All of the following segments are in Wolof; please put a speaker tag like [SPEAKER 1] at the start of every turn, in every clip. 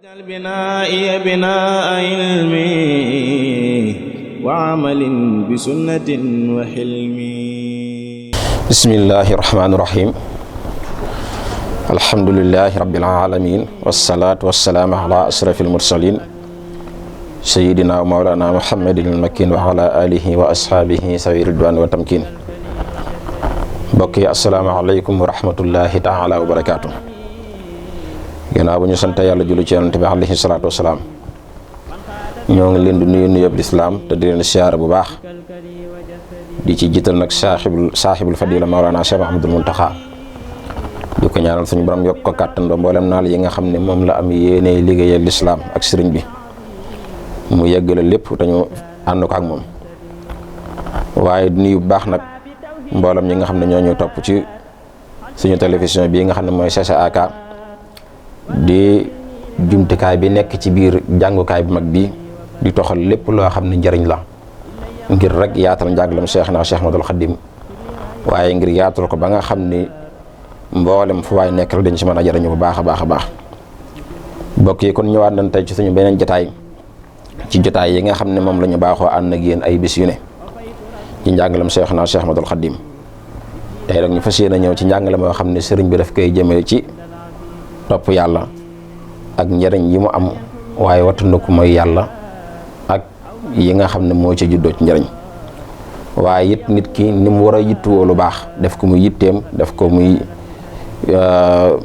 [SPEAKER 1] واجعل بنائي بناء علم وعمل بسنة وحلم.
[SPEAKER 2] بسم الله الرحمن الرحيم. الحمد لله رب العالمين والصلاة والسلام على أشرف المرسلين سيدنا ومولانا محمد المكين وعلى آله وأصحابه سوي الرضوان والتمكين. بقي السلام عليكم ورحمة الله تعالى وبركاته. ginnaaw bu ñu sant yàlla julli ci yonent bi alayhi salaatu wasalaam ñoo ngi leen di nuyu nuyub lislaam te di leen siyaara bu baax di ci jiital nag saaxibul fadila Mawlana Cheikh Ahmadul Muntaxa di ko ñaanal suñu borom yokk ko kàttan ba mboolem naal yi nga xam ne moom la am yéene liggéeyal lislaam ak sëriñ bi mu yeggale lépp te ñu ànd ko ak moom. waaye di nuyu bu baax nag mboolem ñi nga xam ne ñoo ñu topp ci suñu télévision bii nga xam ne mooy CCAK di jumtukaay bi nekk ci biir jàngukaay bu mag bi di toxal lépp loo xam ne njëriñ la ngir rek yaatal njàngalam Cheikh Ahmadul Xadim waaye ngir yaatal ko ba nga xam ni mboolem fu waay nekk rek dañ ci mën a jëriñu bu baax a baax a baax. mbokk yi kon ñëwaat nañ tey ci suñu beneen jotaay ci jotaay yi nga xam ne moom la ñu baaxoo ànd ak yéen ay bis yu ne ci njàngalam Cheikh Ahmadul Xadim tey nag ñu fas yéene ñëw ci njàngale moo xam ne sëriñ bi daf koy jëmee ci topp yàlla ak njëriñ yi mu am waaye wattandiku mooy yàlla ak yi nga xam ne moo ci juddoo ci njëriñ waaye it nit ki ni mu war a yittuwoo lu baax def ko muy yitteem def ko muy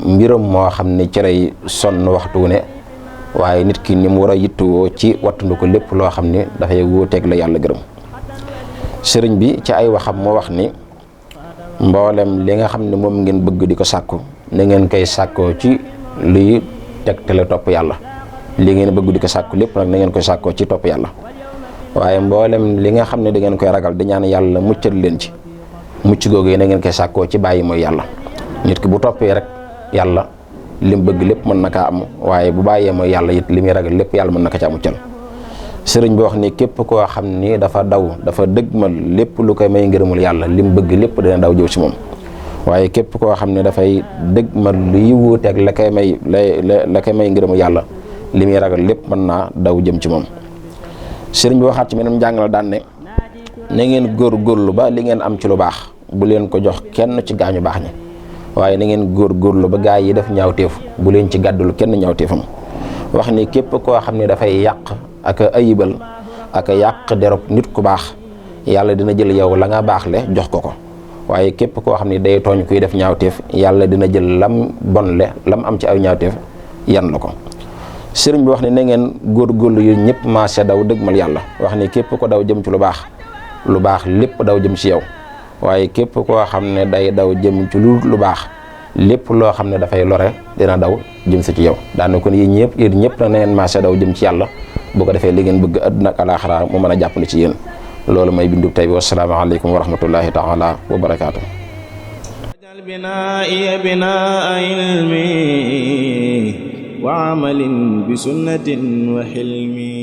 [SPEAKER 2] mbiram moo xam ne ci lay sonn waxtu ne waaye nit ki ni mu war a yittuwoo ci wattandiku lépp loo xam ne dafay wuuteeg la yàlla gërëm. sëriñ bi ci ay waxam moo wax ni mboolem li nga xam ne moom ngeen bëgg di ko sàkku na ngeen koy sàkkoo ci luy tegtale topp yàlla li ngeen bëgg di ko sàkku lépp nag na ngeen koy sàkkoo ci topp yàlla waaye mboolem li nga xam ne da ngeen koy ragal di ñaan yàlla muccal leen ci mucc googu yi na ngeen koy sàkkoo ci bàyyi mooy yàlla. nit ki bu toppee rek yàlla lim bëgg lépp mën na kaa am waaye bu bàyyee mooy yàlla it li muy ragal lépp yàlla mën na ko caa muccal. sëriñ bi wax ni képp koo xam ni dafa dëgmal lépp lu koy may ngërëmul yàlla lim bëgg lépp dina daw jëw ci moom waaye képp koo xam ne dafay dëgmal luy wuuteeg la koy may ngërëmul yàlla li muy ragal lépp mën naa daw jëm ci moom. sëriñ bi waxaat ci meneen njàngale daan ne na ngeen góorgóorlu ba li ngeen am ci lu baax bu leen ko jox kenn ci gaañu baax ñi waaye na ngeen góorgóorlu ba gaa yi def ñaawteef bu leen ci gàddul kenn ñaawteefam. wax ni képp koo xam ne dafay yàq ak ayibal ak yàq derop nit ku baax yàlla dina jël yow la nga baax le jox ko waaye képp koo xam ne day tooñ kuy def ñaawteef yàlla dina jël lam bon le lam am ci ay ñaawteef yan la ko. sëriñ bi wax ne na ngeen góorgóorlu yu ñëpp maase daw dëgmal yàlla wax ni képp ko daw jëm ci lu baax lépp daw jëm ci yow waaye képp koo xam ne day daw jëm ci lu baax lépp loo xam ne dafay lore dina daw jëm si ci yow daana kon yéen ñëpp na ngeen maase daw jëm ci yàlla bu ko defee li ngeen bëgg àdduna ak alaaxira mu mën a jàppale ci yéen. loolu may bindu tey bi wassalaamu aleykum wa rahmatullahi taala wa barakaatu.
[SPEAKER 1] واجعل بنائي بناء علم وعمل بسنة وحلم.